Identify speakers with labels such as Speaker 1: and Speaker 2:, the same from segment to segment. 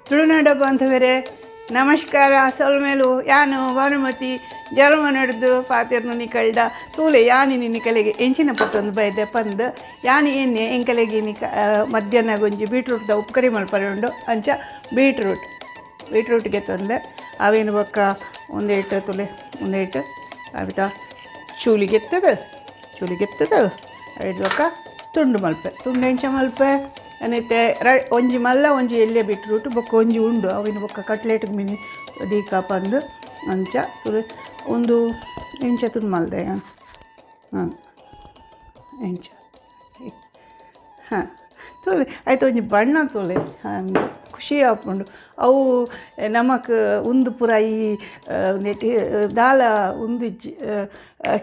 Speaker 1: ತುಳುನಾಡ ಬಾಂಧವರೇ ನಮಸ್ಕಾರ. ಸೊಲ್ಮೆಲು. ಯಾನು ಭಾನುಮತಿ ಜರ್ಮನಿಡ್ದು ಪಾತೆರ್ನು ನಿಕಲ್ಡ. ತೂಲೆ, ಯಾನಿ ನಿಕಲೆಗೆ ಎಂಚಿನ ಪತ್ತೊಂದು ಬೈದೆ ಪಂದ್. ಯಾನಿ ಎಣ್ಣೆ ಎಂಕಲೆಗೆ ನಿಕ ಮಧ್ಯಾಹ್ನ ಒಂಜಿ ಬೀಟ್ರೂಟ್ದ ಉಪ್ಕರಿ ಮಲ್ಪರೆ ಉಂಡು. ಅಂಚ ಬೀಟ್ರೂಟ್ ಬೀಟ್ರೂಟ್ಗೆ ತಂದೆ. ಅವೇನು ಬೊಕ್ಕ ಒಂದೇಟು ತುಲೆ, ಒಂದೇಟು ಅವಿತ ಚೂಲಿಗೆತ್ತದ ಚೂಲಿಗೆತ್ತದ ಐದು ಬೊಕ್ಕ ತುಂಡು ಮಲ್ಪೆ. ತುಂಡು ಎಂಚ ಮಲ್ಪೆ ಅನೈತೆ ರ ಒಂಜಿ ಮಲ್ಲ ಒಂಜಿ ಎಲ್ಯ ಬೀಟ್ರೂಟ್, ಬೊಕ್ಕ ಒಂಜಿ ಉಂಡು. ಅವಿನ ಬೊಕ್ಕ ಕಟ್ಲೆಟ್ ಮಿನಿ ದೀಕ ಪಂದು. ಅಂಚ ತುಲೆ, ಒಂದು ಎಂಚ ತುಂಡು ಮಲ್ದೆ. ಹಾಂ, ಎಂಚ? ಹಾಂ, ತೂಲೆ, ಆಯ್ತು. ಒಂಜಿ ಬಣ್ಣ ತೂಲೆ, ಅಂದ್ ಖುಷಿ ಆಪುಂಡು. ಅವು ನಮಕ್ ಉಂದು ಪೂರ ಈ ನೆಟ್ ದಾಲ ಉಂದು ಇಜ್ಜಿ,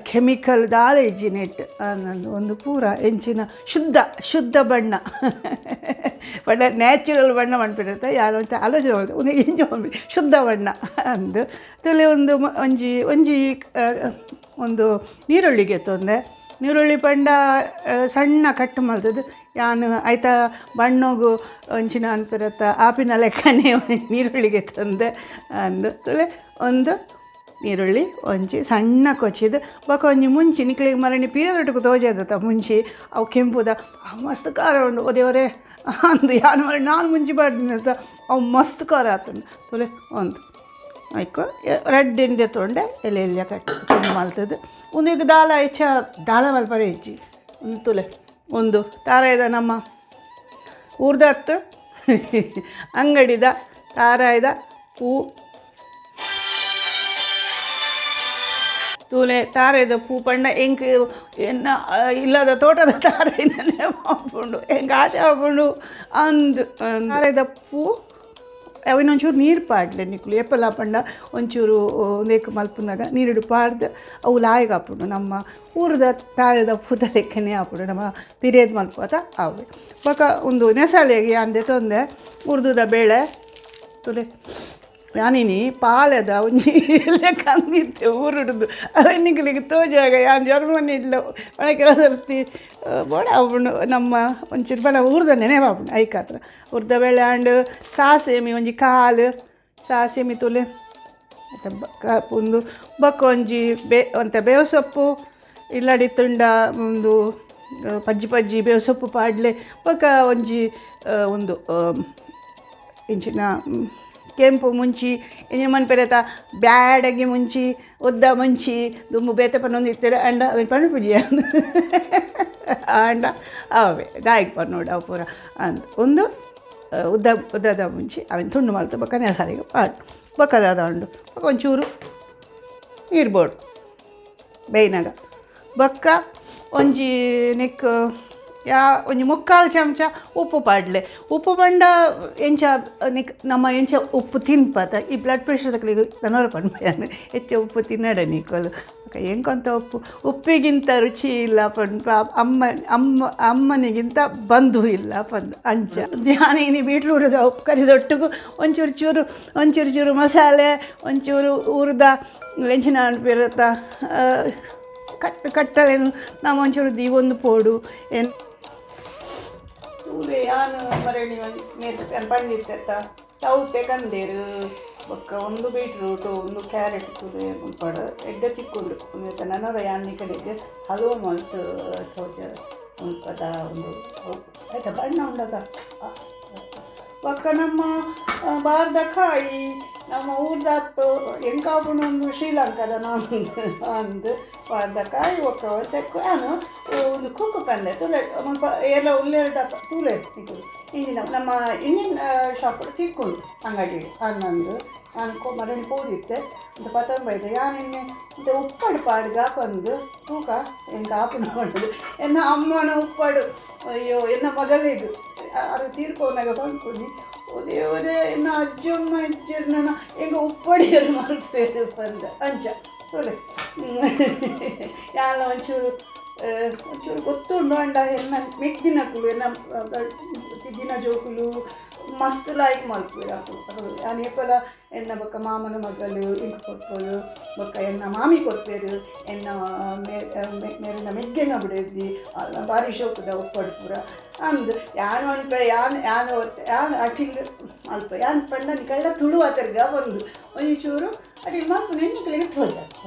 Speaker 1: ಕೆಮಿಕಲ್ ದಾಲ ಇಜ್ಜಿ ನೆಟ್. ಒಂದು ಪೂರ ಎಂಚಿನ ಶುದ್ಧ ಶುದ್ಧ ಬಣ್ಣ ಬಣ್ಣ, ನ್ಯಾಚುರಲ್ ಬಣ್ಣ ಪನ್ಪಿನತ ಯಾರು ಅಂತ ಆಲೋಚನೆ ಮಲ್ತೆ. ಉಂದು ಎಂಚ ಪನ್ಪಿ, ಶುದ್ಧ ಬಣ್ಣ ಅಂದ್. ತುಲೆ, ಒಂದು ಒಂಜಿ ಒಂಜಿ ಒಂದು ನೀರುಳ್ಳಿಗೆ ತೊಂದೆ. ನೀರುಳ್ಳಿ ಪಂಡ ಸಣ್ಣ ಕಟ್ ಮಲ್ತುದು. ಯಾನ್ ಐತ ಬಣ್ಣೊಗು ಒಂಚಿನ ಅನ್ಪಿರತ್ತ ಆಪಿನ ಲೆಕ್ಕನೆ ನೀರುಳ್ಳಿಗೆ ತಂದೆ ಅಂದು. ತುಲೆ, ಒಂದು ನೀರುಳ್ಳಿ ಒಂಜಿ ಸಣ್ಣ ಕೊಚ್ಚಿದ್. ಬೊಕ ಒಂಜಿ ಮುಂಚಿ. ನಿಕ್ಲೆಗ್ ಮರಣಿ ಪೀರದೊಟ್ಟುಗು ತೋಜಾದತ್ತ ಮುಂಚಿ. ಅವು ಕೆಂಪುದ, ಅವು ಮಸ್ತ್ ಖಾರ ಉಂಡು. ಒದೆ ಅಂದು ಯಾನ್ ಮರ ನಾನ್ ಮುಂಚಿ ಪಾಡ್ದಿನತ್ತ, ಅವು ಮಸ್ತ್ ಖಾರ ಆತುಂಡು. ತುಲೆ, ಒಂದು ಐಕ್ ರಡ್ಡ್ ದೆತ್ತೊಂಡೆ ಎಲ್ಯ ಎಲ್ಯ ಕಟ್ ತುಂಡು ಮಲ್ತುದು. ಉಂದೆಗ್ ದಾಲ ಎಚ್ಚ ದಾಲ ಮಲ್ಪರೆ ಇಜ್ಜಿ. ಉಂದು ತುಲೆ, ಒಂದು ತಾರಾಯ್ದ, ನಮ್ಮ ಊರ್ದತ್ತು ಅಂಗಡಿದ ತಾರಾಯ್ದ ಪೂ. ತೂಲೆ, ತಾರಾಯ್ದ ಪೂ ಪಂಡ ಎಂಕ್ ಎನ್ನ ಇಲ್ಲದ ತೋಟದ ತಾರಾಯಿನೇ ಆಪುಂಡು. ಎಂಕ್ ಆಸೆ ಆಪುಂಡು ಅಂದ್. ತಾರಾಯ್ದ ಪೂ ಅವೆನ್ ಒಂಚೂರು ನೀರು ಪಾಡ್ಲೆ ನಿಕುಲು. ಏಪಲ ಪಂಡ ಒಂಚೂರು ಉಂದೆಕ್ ಮಲ್ಪುನಗ ನೀರುಡು ಪಾಡ್ದ್ ಅವು ಲಾಯ್ಕ್ ಆಪುಂಡು. ನಮ್ಮ ಊರುದ ತಾರೆದ ಪೂತ ಲೆಕ್ಕನೆ ಆಪುಂಡು. ನಮ್ಮ ಪಿರಿಯದ್ ಮಲ್ಪುವತ ಅವೆ. ಬೊಕ ಉಂದು ನೆಸಲೆಗ್ ಯಾನ್ ದೆತೊಂದೆ ಉರ್ದುದ ಬೇಳೆ. ತೂಲೆ, ಯಾನಿನಿ ಪಾಲೆದ ಒಂಜಿ ಲೆಕ್ಕಂದಿತ್ತೆ ಊರುಡ್ದು. ಅವೆನ್ ನಿಕಲೆಗ್ ತೋಜಾಗ. ಯಾನ್ ಜರ್ಮನಿಡ್ಲ ಪಂಡ ಕೆಲವು ಸರ್ತಿ ಬೋಡ ಆಪುಂಡು. ನಮ್ಮ ಒಂಚೂರು ಪಂಡ ಊರ್ದ ನೆನೆಪಾಪುಂಡು. ಐಕಾತ್ರ ಉರ್ದ ಬೇಳೆ ಆಂಡ್ ಸಾಸೇಮಿ ಒಂಜಿ ಕಾಲು ಸಾಸೇಮಿ. ತೂಲೆ, ಉಂದು ಬೊಕ್ಕ ಒಂಜಿ ಬೇ ಒಂತೆ ಬೇವು ಸೊಪ್ಪು ಇಲ್ಲಡಿತ್ತುಂಡ ಉಂದು ಪಜ್ಜಿ ಪಜ್ಜಿ ಬೇವು ಸೊಪ್ಪು ಪಾಡ್ಲೆ. ಬೊಕ್ಕ ಒಂಜಿ ಉಂದು ಇಂಚಿನ ಕೆಂಪು ಮುಂಚಿ ಎಂಚಿನ ಮನ್ಪೆರೆತ, ಬ್ಯಾಡಗಿ ಮುಂಚಿ, ಉದ್ದ ಮುಂಚಿ. ದುಂಬು ಬೇತೆ ಪನೊಂದು ಇತ್ತೆರ್, ಆಂಡ ಅವೆನ್ ಪನ್ಪುಜಿ. ಆಂಡ ಅವೇ ದಾಯೆಗ್ ಪನೊಡು ಅವು ಪೂರ ಅಂದ್. ಉಂದು ಉದ್ದ ಉದ್ದದ ಮುಂಚಿ. ಅವೆನ್ ತುಂಡು ಮಲ್ತ್ ಬೊಕ್ಕ ನೆಸಲೆಗ್ ಪಾಡ್. ಬೊಕ್ಕ ದಾದ ಉಂಡು? ಬೊಕ್ಕ ಒಂಚೂರು ನೀರು ಬೋಡು ಬೇಯ್ನಾಗ. ಬೊಕ್ಕ ಒಂಜಿ ನೆಕ್ಕ್ ಯಾ ಒಂಜಿ ಮುಕ್ಕಾಲು ಚಮಚ ಉಪ್ಪು ಪಾಡ್ಲೆ. ಉಪ್ಪು ಪಂಡ ಎಂಚ ನಿಕ್ ನಮ ಎಂಚ ಉಪ್ಪು ತಿನ್ಪತ. ಈ ಬ್ಲಡ್ ಪ್ರೆಷರ್ ದಕ್ಲೆಗ್ ನನೊರ ಪನ್ಪೆ ಯಾನ್, ಹೆಚ್ಚ ಉಪ್ಪು ತಿನ್ನಡ ನಿಕುಲು. ಬೊಕ ಎಂಕೊಂತ ಉಪ್ಪು ಉಪ್ಪಿಗಿಂತ ರುಚಿ ಇಲ್ಲ ಪನ್ಪ, ಅಮ್ಮ ಅಮ್ಮ ಅಮ್ಮನಿಗಿಂತ ಬಂಧು ಇಲ್ಲ ಪಂದ್. ಅಂಚ ಯಾನ್ ಇನಿ ಬೀಟ್ರೂಟದ ಉಪ್ಪು ಕರಿದೊಟ್ಟುಗು ಒಂಚೂರು ಚೂರು ಒಂಚೂರು ಚೂರು ಮಸಾಲೆ, ಒಂಚೂರು ಊರ್ದ ಎಂಚಿನ ಪನ್ಪೆರತ್ತ ಕಟ್ ಕಟ್ಟಲೆನ್ ನಮ ಒಂಚೂರು ದೀವೊಂದು ಪೋಡು ಏನ್. ತೂಲೆ, ಯಾನ್ ಮರಣಿ ಒಂಜಿ ಮೇತ್ ಪಂಡಿತ್ತೆತ್ತ, ಸೌತೆ ಕಂದೇರು, ಬೊಕ್ಕ ಒಂದು ಬೀಟ್ರೂಟು, ಒಂದು ಕ್ಯಾರೆಟ್. ತೂಲೆ, ಮುಲ್ಪಡ್ ಎಡ್ಡೆ ತಿಕ್ಕುಂಡು. ಉಂದೆತ ನನೊರ ಯಾನ್ ನಿಕಲೆಗ್ ಹಲ್ವ ಮಲ್ತ್ ತೋಜ ಮುಲ್ಪದ ಒಂದು ಐತ ಬಣ್ಣ ಉಂಡದ. ಬೊಕ್ಕ ನಮ್ಮ ಬಾರ್ದ ಕಾಯಿ, ನಮ್ಮ ಊರ್ದಾತು ಎಂಕಾಪುಂಡು ಒಂದು ಶ್ರೀಲಂಕಾದ ನಾನು ಅಂದ್. ಬಾರ್ದ ಕಾಯಿ ಬೊಕ್ಕ ತೆಕ್ಕು. ಯಾನ್ ಒಂದು ಕುಕ್ಕು ಕಂದೆ. ತೂಲೆ, ಮುಲ್ಪ ಏರ್ಲ ಉಲ್ಲೆರ್ಡ ತೂಲೆ ನಿಕುಲು. ಇಂಚಿನ ನಮ್ಮ ಇಂಡಿಯನ್ ಶಾಪ್ ತಿಕ್ಕುಂಡು ಅಂಗಡಿ ಅನ್ನಂದು. ಯಾನ್ ಮರಣಿ ಪೋದಿತ್ತೆ ಅಂತ ಪತೊಂಬೈದೆ. ಯಾನ್ ಎನ್ನೆ ಒಂತೆ ಉಪ್ಪಡ್ ಪಾಡ್ಗ ಪಂದ್. ತೂಕ ಎಂಕ್ ಆಪುನ ಪಂಡುದು. ಎನ್ನ ಅಮ್ಮನ ಉಪ್ಪಡು, ಅಯ್ಯೋ, ಎನ್ನ ಮಗಲಿಗ್ ಆರು ತೀರ್ಪೋನಗ ಪನ್ಪುನಿ, ಓ ದೇವರೇ, ಎನ್ನ ಅಜ್ಜಮ್ಮ ಇಜ್ಜೆರ್ ನನ ಎಂಕ್ ಉಪ್ಪಡ್ ಮಲ್ಪುವೆರ್ ಪಂದ್. ಅಂಚ ತೂಲೆ, ಯಾನ್ಲ ಒಂಚೂರು ಒಂಚೂರು ಗೊತ್ತುಂಡು. ಅಂಡ ಎನ್ನ ಮೆಗ್ದಿನಕುಲು, ಎನ್ನ ತಿದ್ದಿನ ಜೋಕುಲು. ಮಸ್ತ್ ಲೈಕ್ ಮಲ್ಪುವೆರ್ ಅಕುಲು. ಅಕುಲು ಯಾನ್ ಏಪಲ ಎನ್ನ ಬೊಕ್ಕ ಮಾಮನ ಮಗಲು ಎಂಕ್ ಕೊರ್ಪೊಲು, ಬೊಕ್ಕ ಎನ್ನ ಮಾಮಿ ಕೊರ್ಪೆರ್, ಎನ್ನ ಮೇರೆನ ಮೆಗ್ಗೆನ ಬುಡೆದಿ ಬಾರಿ ಶೋಕುದ ಉಪ್ಪಡ್ ಪೂರ ಅಂದ್. ಯಾನ್ ಪನ್ಪೆ ಯಾನ್ ಯಾನ್ ಯಾನ್ ಅಟಿಲ್ ಮಲ್ಪ ಯಾನ್ ಪಂಡ ನಿಕಲ್ಡ ತುಳು ಆತೆರ್ಗ ಒಂದು ಒಂಜಿ ಚೂರು ಅಟಿಲ್ ಮಲ್ಪುನ ನಿಕಲೆಗ್ ತೋಜ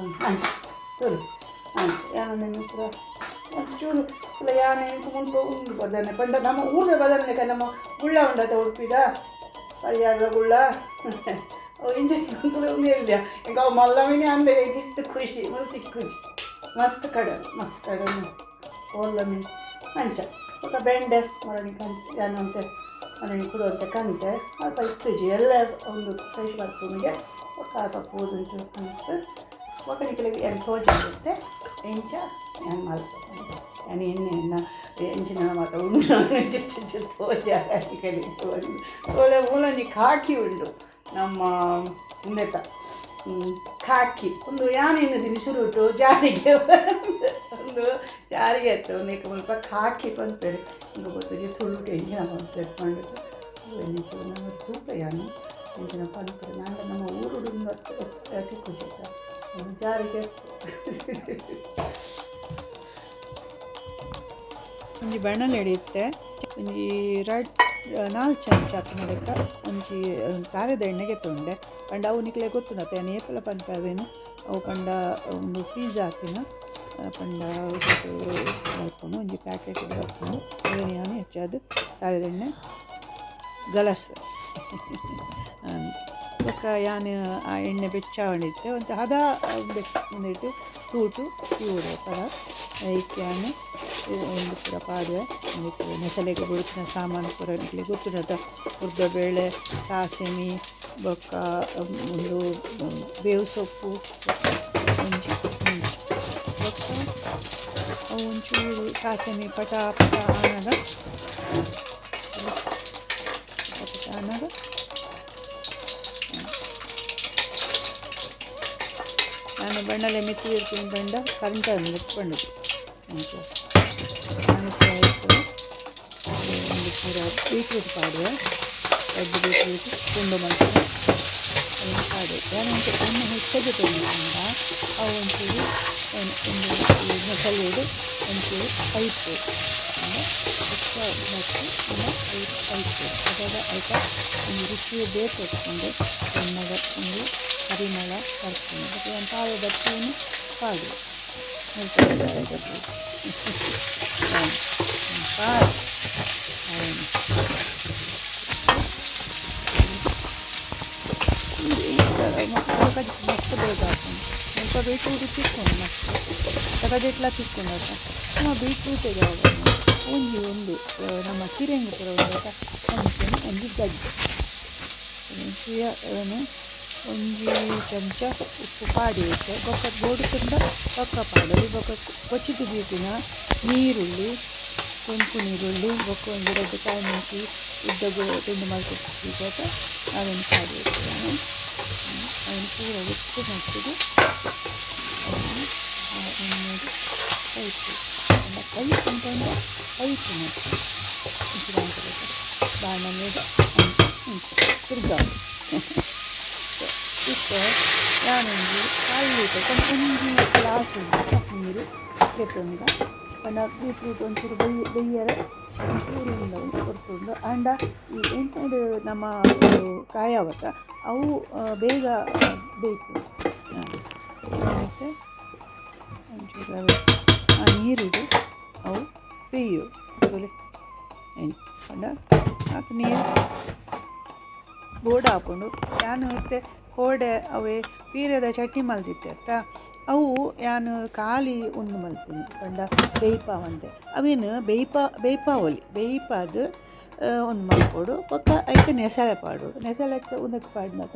Speaker 1: ಅಂಚ ತೂಲೆ ಅಂಚ ಯಾನ್ ಉಂದೆನ್ ಪೂರ ಒಂಚೂರು ಪೂರ ಯಾನ್ ಎಂಕ್ ಮುಲ್ಪ ಉಂಡು ಬದನೆ ಪಂಡ ನಮ್ಮ ಊರ್ದ ಬದನೆ ಲೆಕ್ಕ ನಮ್ಮ ಗುಳ್ಳ ಉಂಡತ ಉಡುಪಿದ ಪರಿಯಾರದ ಗುಳ್ಳ ಅವು ಇಂಚ ಉಂದು ಎಲ್ಯ ಎಂಕ್ ಅವು ಮಲ್ಲ ಮೀನೆ ಅಂದೆ ಇತ್ತು ಖುಷಿ ಮುಲ್ಪ ತಿಕ್ಕುಜಿ ಮಸ್ತ್ ಕಡಲ್ ಮಸ್ತ್ ಕಡಲ್ ಓಲ್ಲ ಮೀನು ಅಂಚ. ಬೊಕ್ಕ ಬೆಂಡೆ ಮರಣಿ ಕಂತೆ ಯಾನ್ ಒಂತೆ ಮರಣಿ ಕುಡ ಒಂತೆ ಕಂತೆ ಅಲ್ಪ ಇತ್ತುಜಿ ಎಲ್ಲ ಒಂದು ಫ್ರೆಶ್ ಬರ್ಪುನಿಗೆ ಬೊಕ್ಕ ಅಲ್ಪ ಪೋದುಂಟು ಅಂಚ. ಬೊಕ್ಕ ನಿಕಲೆಗ್ ಯಾನ್ ತೋಜಾದಿತ್ತೆ ಎಂಚ ಯಾನ್ ಮಲ್ಪೆ ಯಾನ್ ಎಣ್ಣೆ ಎನ್ನ ಎಂಚಿನ ಮಾತ ಉಂಡು ಚುಚ್ಚು ತೋಜಾಯ ನಿಕಲೆಗ್. ತೋಲೆ ಮೂಲೊಂಜಿ ಕಾಕಿ ಉಂಡು ನಮ್ಮ ಉಂದೆತ ಕಾಕಿ ಉಂದು ಯಾನ್ ಎನ್ನುದಿನಿ ಸುರುಟು ಜಾರಿಗೆ ಉಂದು ಜಾರಿಗೆ ಇತ್ತು ಉಂದೆಕ್ ಮುಲ್ಪ ಕಾಕಿ ಪನ್ಪೆರ್ ಎಂಕ್ ಗೊತ್ತುಜಿ ತುಳುಟು ಎಂಚಿನ ಪನ್ಪೆರ್ ಪಂಡುದು. ನಮ್ಮ ತೂಪ ಯಾನ್ ಎಂಚಿನ ಪನ್ಪೆರ್ ಆಂಡ ನಮ್ಮ ಊರುಡು ಉಂದು ತಿಕ್ಕುಜಿ ಜಾರಿಗೆ. ಒಂಜಿ ಬಣ್ಣಲೆ ಇತ್ತೆ ಒಂಜಿ ರಡ್ಡ್ 4 ಚಮಚ ಆಪುನ ಒಂಜಿ ತಾರೆದ ಎಣ್ಣೆಗೆ ತೊಂಡೆ ಪಂಡ ಅವು ನಿಕಲೆಗ್ ಗೊತ್ತುಂಡತ್ತೆ ಯಾನ್ ಏಪಲ ಪನ್ಪೆ ಅವೇನು ಅವು ಪಂಡ ಒಂದು ಫ್ರೀಜ್ ಆತಿನ ಪಂಡ ಬರ್ಪುಂಡು ಒಂಜಿ ಪ್ಯಾಕೆಟ್ ಬರ್ಪುಂಡು ಅವೇನು ಯಾನ್ ಹೆಚ್ಚಾದ್ ತಾರೆದ ಎಣ್ಣೆ ಗಲಸುವೆ. ಬೊಕ್ಕ ಯಾನ್ ಆ ಎಣ್ಣೆ ಬೆಚ್ಚ ಆವೊಂದಿತ್ತೆ ಒಂತೆ ಹದ ಉಂದೆಟ್ ತೂಟು ದೀವೊಡು ಪರ ಐಕ್ ಯಾನ್ ಉಂದು ಪೂರ ಪಾಡುವೆ. ಉಂದೆಕ್ ಮಸಾಲೆಗ್ ಬೋಡಿತ್ತಿನ ಸಾಮಾನು ಪೂರ ನಿಕ್ಲೆಗ್ ಗೊತ್ತುಂಡತ ಉದ್ದ ಬೇಳೆ, ಸಾಸಿಮಿ ಬೊಕ್ಕ ಉಂದು ಬೇವು ಸೊಪ್ಪು ಒಂಜಿ ಮುಂಚಿ ಬೊಕ್ಕ ಅವು ಒಂಚೂರು ಸಾಸಿಮಿ ಪಟ ಪಟ ಆನಗ ಪಟ ಆನಗ ನಾನು ಬಣ್ಣಲೆ ಮಿತ್ತ್ ಇರ್ತೀನಿ ಪಂಡ ಕರೆಂಟ್ ಪಂಡುದು ಅಂಚ. ಒಂದು ಪೂರ ಬೀಟ್ರೂಟ್ ಪಾಡುವೆ, ರಡ್ಡ್ ಬೀಟ್ರೂಟ್ ತುಂಡು ಮಲ್ಪುವೆ ಅವೆನ್ ಪಾಡುವೆ. ಯಾನ್ ಒಂತೆ ಎಣ್ಣೆ ಹೆಚ್ಚಾದ್ ತೊಂಡ ಅವು ಒಂಚೂರು ಒಂದು ಮಸಾಲೆಡ್ ಒಂಚೂರು ಐಪು ಪಂಡ ಹೆಚ್ಚ ಮಲ್ತ್ ಐಪು ಅಪಗ ಐತ ಒಂಜಿ ರುಚಿ ಬೇತೆ ಇಪ್ಪುಂಡು ಎಣ್ಣೆದ ಒಂಜಿ ಪರಿಮಳ ಬರ್ಪುಂಡು. ಬೊಕ ಯಾನ್ ತಾರೆದ ಪೂನು ಪಾಡುವೆ ತಾರೆದ ಪೂ ಪಾಡ್ ಅವೆನ್ ಮಸ್ತ್ ಬೇಗ ಆಪುಂಡು. ಮುಲ್ಪ ಬೀಟ್ರೂಟ್ ತಿಕ್ಕುಂಡು ಮಸ್ತ್ ಕಡೆಟ್ಲ ತಿಕ್ಕುಂಡು ಅತ ನಮ್ಮ ಬೀಟ್ರೂಟ್ ಒಂಜಿ ಉಂದು ನಮ್ಮ ಕಿರೆಂಗ್ ಪೂರ ಉಂಡತ ಅಂಚನೆ ಒಂಜಿ ಗಡ್ಡೆ ಒಂಜಿ ಚಮಚ ಉಪ್ಪು ಪಾಡಿ ಇತ್ತೆ ಬೊಕ್ಕ ಬೋಡುತ್ತುಂಡ ಬೊಕ್ಕ ಪಾಡೊಲಿ. ಬೊಕ್ಕ ಕೊಚಿದ್ ದೀತಿನ ನೀರುಳ್ಳಿ ಕೆಂಪು ನೀರುಳ್ಳಿ ಬೊಕ್ಕ ಒಂಜಿ ರಡ್ಡ್ ಕಾಯಿ ಮುಂಚಿ ಉದ್ದಗ್ ತುಂಡು ಮಲ್ತ್ ದೀಪೆತ ಅವೆನ್ ಪಾಡಿ ಇತ್ತೆ ಅವೆನ್ ಪೂರ ಒಟ್ಟು ಮಲ್ತ್‌ದ್ ಅವೆನ್ ಎಣ್ಣೆಡ್ ಕೈಪು ಪಂಡ ಕೈಪು ಪಂಡ ಕೈಪು ಮಲ್ಪುನು ಬಾಣಲೆಡ್ ಅಂಚ ಇಂಚ ತಿರ್ಗಾವೊಡು. ಇತ್ತೆ ಯಾನೊಂಜಿ ಕಾಲ್ ಲೀಟರ್ ಪಂಡ ಒಂಜಿ ಗ್ಲಾಸ್ ನೀರು ದೆತೊಂದ ಪಂಡ ಬೀಟ್ರೂಟ್ ಒಂಚೂರು ಬೆಯ್ಯರೆ ಒಂಚೂರು ಉಂಡು ಪೊರ್ತು ಉಂಡು. ಆಂಡ ಈ ಎಣ್ಣೆಡ್ ನಮ್ಮ ಕಾಯಾವತ ಅವು ಬೇಗ ಬೇಯ್ಪುಂಡು. ಯಾನಿತ್ತೆ ಒಂಚೂರು ಆ ನೀರುಡು ಅವು ಬೇಯೊಡು ತೂಲೆ ಪಂಡ ಆತ್ ನೀರು ಬೋಡಾಪುಂಡು. ಯಾನ್ ಇತ್ತೆ ಕೋಡೆ ಅವೇ ಪೀರೆದ ಚಟ್ನಿ ಮಲ್ದಿತ್ತೆ ಅತ್ತ ಅವು ಯಾನ್ ಖಾಲಿ ಉಂದು ಮಲ್ತಿನಿ ಪಂಡ ಬೇಯ್ಪಾವಂದೆ ಅವೇನ್ ಬೇಯ್ಪಾವೊಲಿ ಬೇಯ್ಪಾದ್ ಉಂದು ಮಲ್ಪೊಡು. ಬೊಕ್ಕ ಐಕ್ ನೆಸಲೆ ಪಾಡೊಡು ನೆಸಲೆಕ್ ಉಂದೆಕ್ ಪಾಡ್ನತ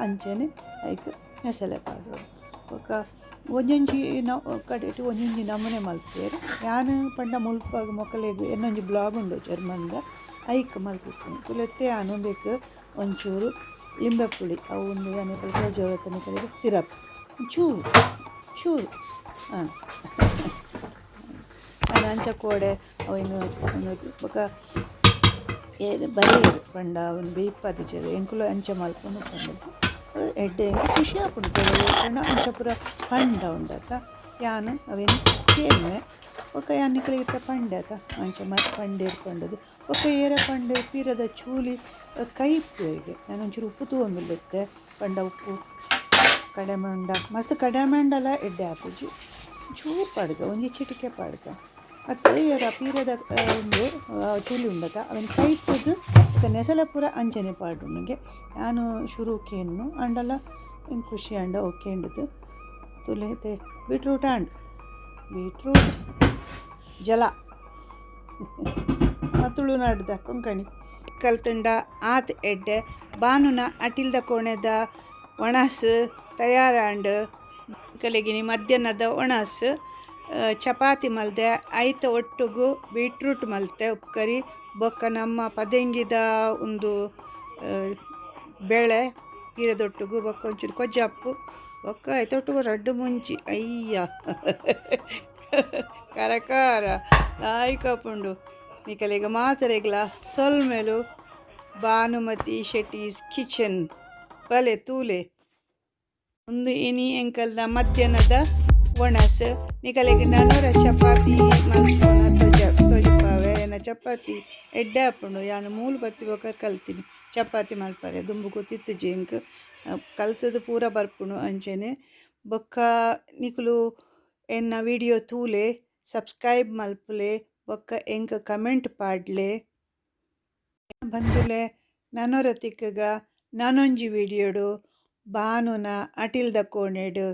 Speaker 1: ಅಂಚನೆ ಐಕ್ ನೆಸಲೆ ಪಾಡೊಡು. ಬೊಕ್ಕ ಒಂಜೊಂಜಿ ಕಡೆಟ್ ಒಂಜೊಂಜಿ ನಮೂನೆ ಮಲ್ಪುವೆರ್. ಯಾನ್ ಪಂಡ ಮುಲ್ಪ ಮೊಕಲೆಗ್ ಎನ್ನೊಂಜಿ ಬ್ಲಾಗ್ ಉಂಡು ಜರ್ಮನ್ದ ಐಕ್ ಮಲ್ತಿತ್ತಿನಿ ತುಲೆತ್ತೆ ಯಾನ್ ಉಂದೆಕ್ ಒಂಚೂರು ಲಿಂಬೆ ಪುಳಿ ಅವು ಉಂದು ಯಾನ್ ತೋಜಾವೊಡು ನಿಕಲೆಗ್ ಸಿರಪ್ ಚೂರು ಚೂರು ಹಾಂ ಯಾನ್ ಅಂಚ ಕೋಡೆ ಅವೆನ್ ಬೊಕ್ಕ ಏರ್ ಬರೆಯೆರ್ ಪಂಡ ಅವೆನ್ ಬೇಯಿಪಾದಿಜೆರ್ ಎಂಕುಲು ಅಂಚ ಮಲ್ಪುನು ಪಂಡುದು ಎಡ್ಡೆ ಎಂಕ್ ಖುಷಿ ಆಪುಂಡು ಕೆಲವು ಪಂಡ ಅಂಚ ಪೂರ ಪಂಡ ಉಂಡತ ಯಾನ್ ಅವೆನ್ ಕೇನುವೆ ಬೊಕ ಯಾನ್ ನಿಕಲೆಗ್ ಇತ್ತೆ ಪಂಡೆ ಅತ ಅಂಚ ಪಂಡೆರ್ ಪಂಡುದು. ಬೊಕ ಏರ ಪಂಡೆರ್ ಪಿರದ ಚೂಲಿ ಕೈಪುವೆರ್ಗೆ ಯಾನ್ ಒಂಚೂರು ಉಪ್ಪು ತೂವೊಂದುಲ್ಲೆ ಇತ್ತೆ ಪಂಡ ಉಪ್ಪು ಕಡಿಮೆ ಉಂಡ ಮಸ್ತ್ ಕಡಿಮೆ ಆಂಡಲ ಎಡ್ಡೆ ಆಪುಜಿ ಚೂರು ಪಾಡ್ಗ ಒಂಜಿ ಚಿಟಿಕೆ ಪಾಡ್ಗ. ಅತ್ತ್ ಏರ ಪೀರೆದ ಉಂದು ಚೂಲಿ ಉಂಡತ ಅವೆನ್ ಕೈತ್ದ್ ಬೊಕ ನೆಸಲೆ ಪೂರ ಅಂಚನೆ ಪಾಡುನಿಗೆ ಯಾನ್ ಶುರು ಕೇನ್ನು ಆಂಡಲ ಎಂಕ್ ಖುಷಿ ಆಂಡ್ ಅವು ಕೇಂಡುದು. ತೂಲೆ ಇತ್ತೆ ಬೀಟ್ರೂಟ್ ಆಂಡ್ ಬೀಟ್ರೂಟ್ ಜಲ ತುಳುನಾಡ್ದ ಕೊಂಕಣಿ ಕಲ್ತುಂಡ ಆತ್ ಎಡ್ಡೆ. ಬಾನುನ ಅಟಿಲ್ದ ಕೋಣೆದ ಒಣಸ್ ತಯಾರಾಂಡ್. ಕಲೆಗಿನಿ ಮಧ್ಯಾಹ್ನದ ಒಣಸ್ ಚಪಾತಿ ಮಲ್ದೆ ಐತ ಒಟ್ಟುಗು ಬೀಟ್ರೂಟ್ ಮಲ್ತೆ ಉಪ್ಕರಿ ಬೊಕ್ಕ ನಮ್ಮ ಪದೆಂಗಿದ ಉಂದು ಬೇಳೆ ಕೀರೆದೊಟ್ಟುಗು ಬೊಕ್ಕ ಒಂಚೂರು ಕೊಜ್ಜಪ್ಪು ಬೊಕ್ಕ ಐತ ಒಟ್ಟುಗು ರಡ್ಡ್ ಮುಂಚಿ ಅಯ್ಯ ಕರಕಾರ ಲಾಯ್ಕ್ ಆಪುಂಡು. ನಿಕಲೆಗ್ ಮಾತೆರೆಗ್ಲ ಸೊಲ್ಮೆಲು. ಭಾನುಮತಿ ಶೆಟ್ಟೀಸ್ ಕಿಚನ್ ಬಲೆ ತೂಲೆ. ಉಂದು ಇನಿ ಎಂಕಲ್ನ ಮಧ್ಯಾಹ್ನದ ಒಣಸ್. ನಿಕಲೆಗ್ ನನೊರ ಚಪಾತಿ ಮಲ್ಪುನ ತೋಜಪಾವೆ. ಎನ್ನ ಚಪಾತಿ ಎಡ್ಡೆ ಆಪುಂಡು. ಯಾನ್ ಮೂಲು ಬತ್ತಿ ಬೊಕ ಕಲ್ತಿನಿ ಚಪಾತಿ ಮಲ್ಪರೆ ದುಂಬು ಗೊತ್ತಿತ್ತಿಜಿ ಎಂಕ್ ಕಲ್ತುದು ಪೂರ ಬರ್ಪುಂಡು ಅಂಚನೆ. ಬೊಕ್ಕ ನಿಕುಲು ಎನ್ನ ವಿಡಿಯೋ ತೂಲೆ, ಸಬ್ಸ್ಕ್ರೈಬ್ ಮಲ್ಪುಲೆ ಬೊಕ್ಕ ಎಂಕ್ ಕಮೆಂಟ್ ಪಾಡ್ಲೆ. ಬಂಧುಲೆ ನನೊರ ತಿಕ್ಕುಗ ನನೊಂಜಿ ವಿಡಿಯೋಡು ಬಾನುನ ಅಟಿಲ್ದ ಕೋಣೆಡ್.